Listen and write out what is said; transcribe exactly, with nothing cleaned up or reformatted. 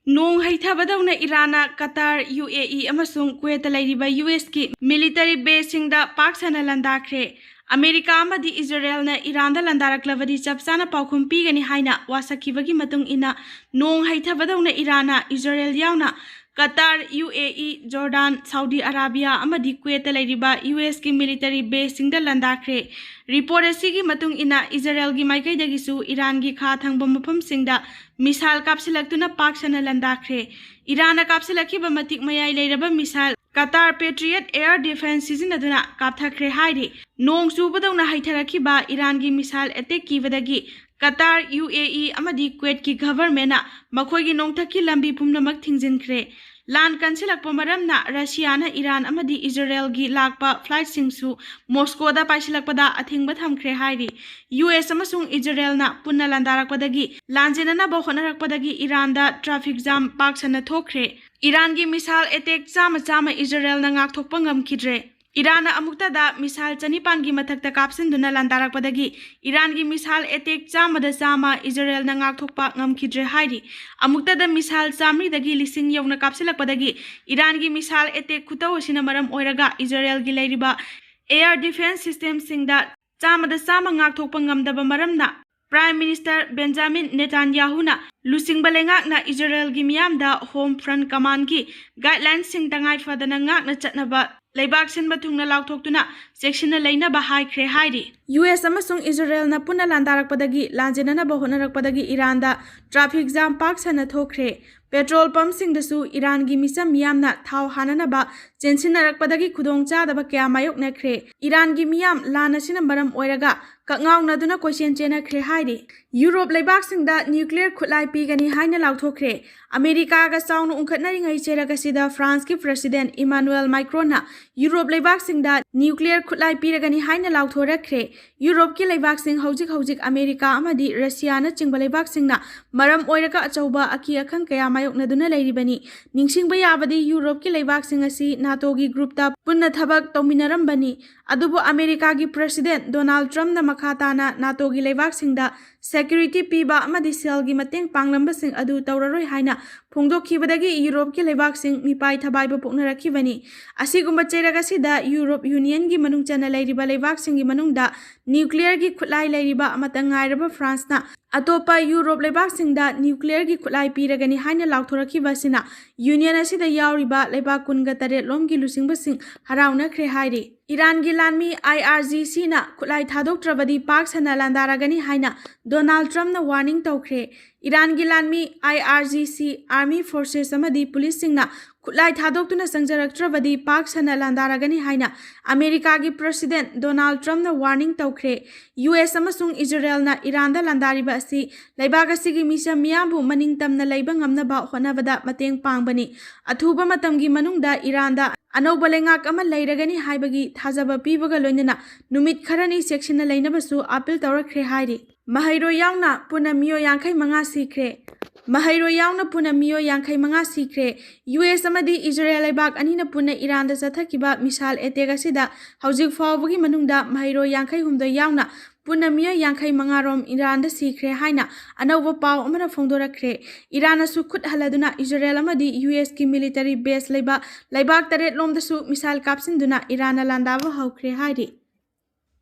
ꯅꯣꯡ ꯍꯩꯊꯕꯗꯧꯅ ꯏꯔꯥꯟꯅ Qatar, U ꯑꯦ E ꯑꯃꯁꯨꯡ ꯀꯨꯋꯦꯠꯇ ꯂꯩꯔꯤꯕ ꯌꯨ ꯑꯦꯁꯀꯤ ꯃꯤꯂꯤꯇꯔꯤ ꯕꯦꯁꯁꯤꯡꯗ ꯄꯥꯛ ꯁꯟꯅ ꯂꯥꯟꯗꯥꯈ꯭ꯔꯦ꯫ ꯑꯃꯦꯔꯤꯀꯥ ꯑꯃꯗꯤ ꯏꯖꯔꯦꯜꯅ ꯏꯔꯥꯟꯗ ꯂꯥꯟꯗꯥꯔꯛꯂꯕꯗꯤ ꯆꯞ ꯆꯥꯅ ꯄꯥꯎꯈꯨꯝ ꯄꯤꯒꯅꯤ ꯍꯥꯏꯅ ꯋꯥꯁꯛꯈꯤꯕꯒꯤ ꯃꯇꯨꯡ ꯏꯟꯅ, ꯅꯣꯡ ꯍꯩꯊꯕꯗꯧꯅ ꯏꯔꯥꯟꯅ ꯏꯖꯔꯦꯜ ꯌꯥꯎꯅ ꯀꯇꯥꯔ, ꯌꯨ ꯑꯦ ꯏ, ꯖꯣꯔꯗꯥꯟ, ꯁꯥꯎꯗꯤ ꯑꯔꯥꯕꯤꯌꯥ ꯑꯃꯗꯤ ꯀꯨꯋꯦꯠꯇ ꯂꯩꯔꯤꯕ ꯌꯨ ꯑꯦꯁꯀꯤ ꯃꯤꯂꯤꯇꯔꯤ ꯕꯦꯁꯁꯤꯡꯗ ꯂꯥꯟꯗꯥꯈ꯭ꯔꯦ꯫ ꯔꯤꯄꯣꯔꯠ ꯑꯁꯤꯒꯤ ꯃꯇꯨꯡ ꯏꯟꯅ, ꯏꯖꯔꯦꯜꯒꯤ ꯃꯥꯏꯀꯩꯗꯒꯤꯁꯨ ꯏꯔꯥꯟꯒꯤ ꯈꯥ ꯊꯪꯕ ꯃꯐꯝꯁꯤꯡꯗ ꯃꯤꯁꯥꯏꯜ ꯀꯥꯞꯁꯤꯜꯂꯛꯇꯨꯅ ꯄꯥꯛ ꯁꯟꯅ ꯂꯥꯟꯗꯥꯈ꯭ꯔꯦ꯫ ꯏꯔꯥꯟꯅ ꯀꯥꯞꯁꯤꯜꯂꯛꯈꯤꯕ ꯃꯇꯤꯛ ꯃꯌꯥꯏ ꯂꯩꯔꯕ ꯃꯤꯁꯥꯏꯜ ꯀꯇꯥꯔ ꯄꯦꯇ꯭ꯔꯤꯌꯠ ꯑꯦꯌꯔ ꯗꯤꯐꯦꯟꯁ ꯁꯤꯖꯤꯟꯅꯗꯨꯅ ꯀꯥꯞꯊꯈ꯭ꯔꯦ ꯍꯥꯏꯔꯤ꯫ ꯅꯣꯡ ꯆꯨꯕꯗꯧꯅ ꯍꯩꯊꯔꯛꯈꯤꯕ ꯏꯔꯥꯟꯒꯤ ꯃꯤꯁꯥꯏꯜ ꯑꯦꯇꯦꯛ ꯀꯤꯕꯗꯒꯤ ꯀꯇꯥꯔ, ꯌꯨ ꯑꯦ ꯏ ꯑꯃꯗꯤ ꯀꯨꯋꯦꯠꯀꯤ ꯒꯚꯔꯟꯃꯦꯟꯅ ꯃꯈꯣꯏꯒꯤ ꯅꯣꯡꯊꯛꯀꯤ ꯂꯝꯕꯤ ꯄꯨꯝꯅꯃꯛ ꯊꯤꯡꯖꯤꯟꯈ꯭ꯔꯦ꯫ ꯂꯥꯟ ꯀꯟꯁꯤꯜꯂꯛꯄ ꯃꯔꯝꯅ ꯔꯁꯤꯌꯥꯅ ꯏꯔꯥꯟ ꯑꯃꯗꯤ ꯏꯖꯔꯦꯜꯒꯤ ꯂꯥꯛꯄ ꯐ꯭ꯂꯥꯏꯠꯁꯤꯡꯁꯨ ꯃꯣꯁꯀꯣꯗ ꯄꯥꯏꯁꯤꯜꯂꯛꯄꯗ ꯑꯊꯤꯡꯕ ꯊꯝꯈ꯭ꯔꯦ ꯍꯥꯏꯔꯤ꯫ ꯌꯨ ꯑꯦꯁ ꯑꯃꯁꯨꯡ ꯏꯖꯔꯦꯜꯅ ꯄꯨꯟꯅ ꯂꯥꯟꯗꯥꯔꯛꯄꯗꯒꯤ ꯂꯥꯟꯖꯦꯟꯅꯅꯕ ꯍꯣꯠꯅꯔꯛꯄꯗꯒꯤ ꯏꯔꯥꯟꯗ ꯇ꯭ꯔꯥꯐꯤꯛ ꯖꯥꯝ ꯄꯥꯛ ꯁꯟꯅ ꯊꯣꯛꯈ꯭ꯔꯦ꯫ ꯏꯔꯥꯟꯒꯤ ꯃꯤꯁꯥꯏꯜ ꯑꯦꯇꯦꯛ ꯆꯥꯝꯃ ꯆꯥꯝꯃ ꯏꯖꯔꯦꯜꯅ ꯉꯥꯛꯊꯣꯛꯄ ꯉꯝꯈꯤꯗ꯭ꯔꯦ꯫ ꯏꯔꯥꯟꯅ ꯑꯃꯨꯛꯇꯗ ꯃꯤꯁꯥꯏꯜ ꯆꯅꯤꯄꯥꯟꯒꯤ ꯃꯊꯛꯇ ꯀꯥꯞꯁꯤꯟꯗꯨꯅ ꯂꯥꯟꯗꯥꯔꯛꯄꯗꯒꯤ ꯏꯔꯥꯟꯒꯤ ꯃꯤꯁꯥꯏꯜ ꯑꯦꯇꯦꯛ ꯆꯥꯝꯃꯗ ꯆꯥꯝꯃ ꯏꯖꯔꯦꯜꯅ ꯉꯥꯛꯊꯣꯛꯄ ꯉꯝꯈꯤꯗ꯭ꯔꯦ ꯍꯥꯏꯔꯤ꯫ ꯑꯃꯨꯛꯇꯗ ꯃꯤꯁꯥꯏꯜ ꯆꯥꯃꯔꯤꯗꯒꯤ ꯂꯤꯁꯤꯡ ꯌꯧꯅ ꯀꯥꯞꯁꯤꯜꯂꯛꯄꯗꯒꯤ ꯏꯔꯥꯟꯒꯤ ꯃꯤꯁꯥꯏꯜ ꯑꯦꯇꯦꯛ ꯈꯨꯇꯧ ꯑꯁꯤꯅ ꯃꯔꯝ ꯑꯣꯏꯔꯒ ꯏꯖꯔꯦꯜꯒꯤ ꯂꯩꯔꯤꯕ ꯑꯦꯌꯔ ꯗꯤꯐꯦꯟꯁ ꯁꯤꯁꯇꯦꯝꯁꯤꯡꯗ ꯆꯥꯝꯃꯗ ꯆꯥꯝꯃ ꯉꯥꯛꯊꯣꯛꯄ ꯉꯝꯗꯕ ꯃꯔꯝꯅ ꯄ꯭ꯔꯥꯏꯝ ꯃꯤꯅꯤꯁꯇꯔ ꯕꯦꯟꯖꯥꯃꯤꯟ ꯅꯦꯇꯥꯟꯌꯥꯍꯨꯅ ꯂꯨꯆꯤꯡꯕ ꯂꯩꯉꯥꯛꯅ ꯏꯖꯔꯦꯜꯒꯤ ꯃꯤꯌꯥꯝꯗ ꯍꯣꯝ ꯐ꯭ꯔꯟ ꯀꯃꯥꯟꯒꯤ ꯒꯥꯏꯗꯂꯥꯏꯟꯁꯤꯡ ꯇꯉꯥꯏ ꯐꯗꯅ ꯉꯥꯛꯅ ꯆꯠꯅꯕ ꯂꯩꯕꯥꯛ ꯁꯤꯟꯕ ꯊꯨꯡꯅ ꯂꯥꯎꯊꯣꯛꯇꯨꯅ ꯆꯦꯛꯁꯤꯟꯅ ꯂꯩꯅꯕ ꯍꯥꯏꯈ꯭ꯔꯦ ꯍꯥꯏꯔꯤ꯫ ꯌꯨ ꯑꯦꯁ ꯑꯃꯁꯨꯡ ꯏꯖꯔꯦꯜꯅ ꯄꯨꯟꯅ ꯂꯥꯟꯗꯥꯔꯛꯄꯗꯒꯤ ꯂꯥꯟꯖꯦꯟꯅꯅꯕ ꯍꯣꯠꯅꯔꯛꯄꯗꯒꯤ ꯏꯔꯥꯟꯗ ꯇ꯭ꯔꯥꯐꯤꯛ ꯖꯥꯝ ꯄꯥꯛ ꯁꯟꯅ ꯊꯣꯛꯈ꯭ꯔꯦ꯫ ꯄꯦꯇ꯭ꯔꯣꯜ ꯄꯝꯞꯁꯤꯡꯗꯁꯨ ꯏꯔꯥꯟꯒꯤ ꯃꯤꯆꯝ ꯃꯤꯌꯥꯝꯅ ꯊꯥꯎ ꯍꯥꯟꯅꯅꯕ ꯆꯦꯟꯁꯤꯟꯅꯔꯛꯄꯗꯒꯤ ꯈꯨꯗꯣꯡꯆꯥꯗꯕ ꯀꯌꯥ ꯃꯥꯌꯣꯛꯅꯈ꯭ꯔꯦ꯫ ꯏꯔꯥꯟꯒꯤ ꯃꯤꯌꯥꯝ ꯂꯥꯟ ꯑꯁꯤꯅ ꯃꯔꯝ ꯑꯣꯏꯔꯒ ꯀꯛꯉꯥꯎꯅꯗꯨꯅ ꯀꯣꯏꯆꯦꯟ ꯆꯦꯟꯅꯈ꯭ꯔꯦ ꯍꯥꯏꯔꯤ꯫ ꯌꯨꯔꯣꯞ ꯂꯩꯕꯥꯛꯁꯤꯡꯗ ꯅ꯭ꯌꯨꯀ꯭ꯂꯤꯌꯔ ꯈꯨꯠꯂꯥꯏ ꯄꯤꯒꯅꯤ ꯍꯥꯏꯅ ꯂꯥꯎꯊꯣꯛꯈ꯭ꯔꯦ꯫ ꯑꯃꯦꯔꯤꯀꯥꯒ ꯆꯥꯎꯅ ꯎꯪꯈꯠꯅꯔꯤꯉꯩ ꯆꯩꯔꯛ ꯑꯁꯤꯗ ꯐ꯭ꯔꯥꯟꯁꯀꯤ ꯄ꯭ꯔꯁꯤꯗꯦꯟꯠ ꯏꯃꯥꯅꯨꯑꯦꯜ ꯃꯥꯏꯀ꯭ꯔꯣꯟꯅ ꯌꯨꯔꯣꯞ ꯂꯩꯕꯥꯛꯁꯤꯡꯗ ꯅ꯭ꯌꯨꯀ꯭ꯂꯤꯌꯔ ꯈꯨꯠꯂꯥꯏ ꯄꯤꯔꯒꯅꯤ ꯍꯥꯏꯅ ꯂꯥꯎꯊꯣꯔꯛꯈ꯭ꯔꯦ꯫ ꯌꯨꯔꯣꯞꯀꯤ ꯂꯩꯕꯥꯛꯁꯤꯡ ꯍꯧꯖꯤꯛ ꯍꯧꯖꯤꯛ ꯑꯃꯦꯔꯤꯀꯥ ꯑꯃꯗꯤ ꯔꯁꯤꯌꯥꯅꯆꯤꯡꯕ ꯂꯩꯕꯥꯛꯁꯤꯡꯅ ꯃꯔꯝ ꯑꯣꯏꯔꯒ ꯑꯆꯧꯕ ꯑꯀꯤ ꯑꯈꯪ ꯀꯌꯥ ꯃꯥꯌꯣꯛꯅꯗꯨꯅ ꯂꯩꯔꯤꯕꯅꯤ꯫ ꯅꯤꯡꯁꯤꯡꯕ ꯌꯥꯕꯗꯤ, ꯌꯨꯔꯣꯞꯀꯤ ꯂꯩꯕꯥꯛꯁꯤꯡ ꯑꯁꯤ ꯅꯥꯇꯣꯒꯤ ꯒ꯭ꯔꯨꯞꯇ ꯄꯨꯟꯅ ꯊꯕꯛ ꯇꯧꯃꯤꯟꯅꯔꯝꯕꯅꯤ꯫ ꯑꯗꯨꯕꯨ ꯑꯃꯦꯔꯤꯀꯥꯒꯤ ꯄ꯭ꯔꯁꯤꯗꯦꯟꯠ ꯗꯣꯅꯥꯜꯗ ꯇ꯭ꯔꯝꯞꯅ ꯃꯈꯥ ꯇꯥꯅ ꯅꯥꯇꯣꯒꯤ ꯂꯩꯕꯥꯛꯁꯤꯡꯗ ꯁꯦꯀ꯭ꯌꯨꯔꯤꯇꯤ ꯄꯤꯕ ꯑꯃꯗꯤ ꯁꯦꯜꯒꯤ ꯃꯇꯦꯡ ꯄꯥꯡꯂꯝꯕꯁꯤꯡ ꯑꯗꯨ ꯇꯧꯔꯔꯣꯏ ꯍꯥꯏꯅ ꯐꯣꯡꯗꯣꯛꯈꯤꯕꯗꯒꯤ ꯌꯨꯔꯣꯞꯀꯤ ꯂꯩꯕꯥꯛꯁꯤꯡ ꯃꯤꯄꯥꯏ ꯊꯕꯥꯏꯕ ꯄꯣꯛꯅꯔꯛꯈꯤꯕꯅꯤ꯫ ꯑꯁꯤꯒꯨꯝꯕ ꯆꯩꯔꯛ ꯑꯁꯤꯗ ꯌꯨꯔꯣꯞ ꯌꯨꯅꯤꯌꯟꯒꯤ ꯃꯅꯨꯡ ꯆꯟꯅ ꯂꯩꯔꯤꯕ ꯂꯩꯕꯥꯛꯁꯤꯡꯒꯤ ꯃꯅꯨꯡꯗ ꯅ꯭ꯌꯨꯀ꯭ꯂꯤꯌꯔꯒꯤ ꯈꯨꯠꯂꯥꯏ ꯂꯩꯔꯤꯕ ꯑꯃꯠꯇ ꯉꯥꯏꯔꯕ ꯐ꯭ꯔꯥꯟꯁꯅ ꯑꯇꯣꯞꯄ ꯌꯨꯔꯣꯞ ꯂꯩꯕꯥꯛꯁꯤꯡꯗ ꯅ꯭ꯌꯨꯀ꯭ꯂꯤꯌꯔꯒꯤ ꯈꯨꯠꯂꯥꯏ ꯄꯤꯔꯒꯅꯤ ꯍꯥꯏꯅ ꯂꯥꯎꯊꯣꯔꯛꯈꯤꯕ ꯑꯁꯤꯅ ꯌꯨꯅꯤꯌꯟ ꯑꯁꯤꯗ ꯌꯥꯎꯔꯤꯕ ꯂꯩꯕꯥꯛ ꯀꯨꯟꯒ ꯇꯔꯦꯠ ꯂꯣꯝꯒꯤ ꯂꯨꯆꯤꯡꯕꯁꯤꯡ ꯍꯔꯥꯎꯅꯈ꯭ꯔꯦ ꯍꯥꯏꯔꯤ꯫ ꯏꯔꯥꯟꯒꯤ ꯂꯥꯟꯃꯤ ꯑꯥꯏ ꯑꯥꯔ ꯖꯤ ꯁꯤꯅ ꯈꯨꯠꯂꯥꯏ ꯊꯥꯗꯣꯛꯇ꯭ꯔꯕꯗꯤ ꯄꯥꯛ ꯁꯟꯅ ꯂꯥꯟꯗꯥꯔꯒꯅꯤ ꯍꯥꯏꯅ ꯗꯣꯅꯥꯜꯗ ꯇ꯭ꯔꯝꯞꯅ ꯋꯥꯔꯅꯤꯡ ꯇꯧꯈ꯭ꯔꯦ꯫ ꯏꯔꯥꯟꯒꯤ ꯂꯥꯟꯃꯤ ꯑꯥꯏ R G C, army forces ꯑꯃꯗꯤ ꯄꯨꯂꯤꯁꯁꯤꯡꯅ ꯈꯨꯠꯂꯥꯏ ꯊꯥꯗꯣꯛꯇꯨꯅ ꯆꯪꯖꯔꯛꯇ꯭ꯔꯕꯗꯤ ꯄꯥꯛ ꯁꯟꯅ ꯂꯥꯟꯗꯥꯔꯒꯅꯤ ꯍꯥꯏꯅ ꯑꯃꯦꯔꯤꯀꯥꯒꯤ ꯄ꯭ꯔꯦꯁꯤꯗꯦꯟꯠ ꯗꯣꯅꯥꯜꯗ ꯇ꯭ꯔꯝꯞꯅ ꯋꯥꯔꯅꯤꯡ ꯇꯧꯈ꯭ꯔꯦ꯫ ꯌꯨ ꯑꯦꯁ ꯑꯃꯁꯨꯡ ꯏꯖꯔꯦꯜꯅ ꯏꯔꯥꯟꯗ ꯂꯥꯟꯗꯥꯔꯤꯕ ꯑꯁꯤ ꯂꯩꯕꯥꯛ ꯑꯁꯤꯒꯤ ꯃꯤꯆꯝ ꯃꯤꯌꯥꯝꯕꯨ ꯃꯅꯤꯡ ꯇꯝꯅ ꯂꯩꯕ ꯉꯝꯅꯕ ꯍꯣꯠꯅꯕꯗ ꯃꯇꯦꯡ ꯄꯥꯡꯕꯅꯤ꯫ ꯑꯊꯨꯕ ꯃꯇꯝꯒꯤ ꯃꯅꯨꯡꯗ ꯏꯔꯥꯟꯗ ꯑꯅꯧꯕ ꯂꯩꯉꯥꯛ ꯑꯃ ꯂꯩꯔꯒꯅꯤ ꯍꯥꯏꯕꯒꯤ ꯊꯥꯖꯕ ꯄꯤꯕꯒ ꯂꯣꯏꯅꯅ ꯅꯨꯃꯤꯠ ꯈꯔꯅꯤ ꯆꯦꯛꯁꯤꯟꯅ ꯂꯩꯅꯕꯁꯨ ꯑꯥꯄꯤꯜ ꯇꯧꯔꯛꯈ꯭ꯔꯦ ꯍꯥꯏꯔꯤ꯫ ꯃꯍꯩꯔꯣꯏ ꯌꯥꯎꯅ ꯄꯨꯟꯅ ꯃꯤꯑꯣꯏ ꯌꯥꯡꯈꯩ ꯃꯉꯥ ꯁꯤꯈ꯭ꯔꯦ꯫ ꯃꯍꯩꯔꯣꯏ ꯌꯥꯎꯅ ꯄꯨꯟꯅ ꯃꯤꯑꯣꯏ ꯌꯥꯡꯈꯩ ꯃꯉꯥ ꯁꯤꯈ꯭ꯔꯦ꯫ ꯌꯨ ꯑꯦꯁ ꯑꯃꯗꯤ ꯏꯖꯔꯦꯜ ꯂꯩꯕꯥꯛ ꯑꯅꯤꯅ ꯄꯨꯟꯅ ꯏꯔꯥꯟꯗ ꯆꯠꯊꯈꯤꯕ ꯃꯤꯁꯥꯏꯜ ꯑꯦꯇꯦꯛ ꯑꯁꯤꯗ ꯍꯧꯖꯤꯛ ꯐꯥꯎꯕꯒꯤ ꯃꯅꯨꯡꯗ ꯃꯍꯩꯔꯣꯏ ꯌꯥꯡꯈꯩ ꯍꯨꯝꯗꯣꯏ ꯌꯥꯎꯅ ꯄꯨꯟꯅ ꯃꯤꯑꯣꯏ ꯌꯥꯡꯈꯩ ꯃꯉꯥ ꯔꯣꯝ ꯏꯔꯥꯟꯗ ꯁꯤꯈ꯭ꯔꯦ ꯍꯥꯏꯅ ꯑꯅꯧꯕ ꯄꯥꯎ ꯑꯃꯅ ꯐꯣꯡꯗꯣꯔꯛꯈ꯭ꯔꯦ꯫ ꯏꯔꯥꯟꯅꯁꯨ ꯈꯨꯠ ꯍꯜꯂꯗꯨꯅ ꯏꯖꯔꯦꯜ ꯑꯃꯗꯤ ꯌꯨ ꯑꯦꯁꯀꯤ ꯃꯤꯂꯤꯇꯔꯤ ꯕꯦꯁ ꯂꯩꯕ ꯂꯩꯕꯥꯛ ꯇꯔꯦꯠ ꯂꯣꯝꯗꯁꯨ ꯃꯤꯁꯥꯏꯜ ꯀꯥꯞꯁꯤꯟꯗꯨꯅ ꯏꯔꯥꯟꯅ ꯂꯥꯟꯗꯥꯕ ꯍꯧꯈ꯭ꯔꯦ ꯍꯥꯏꯔꯤ꯫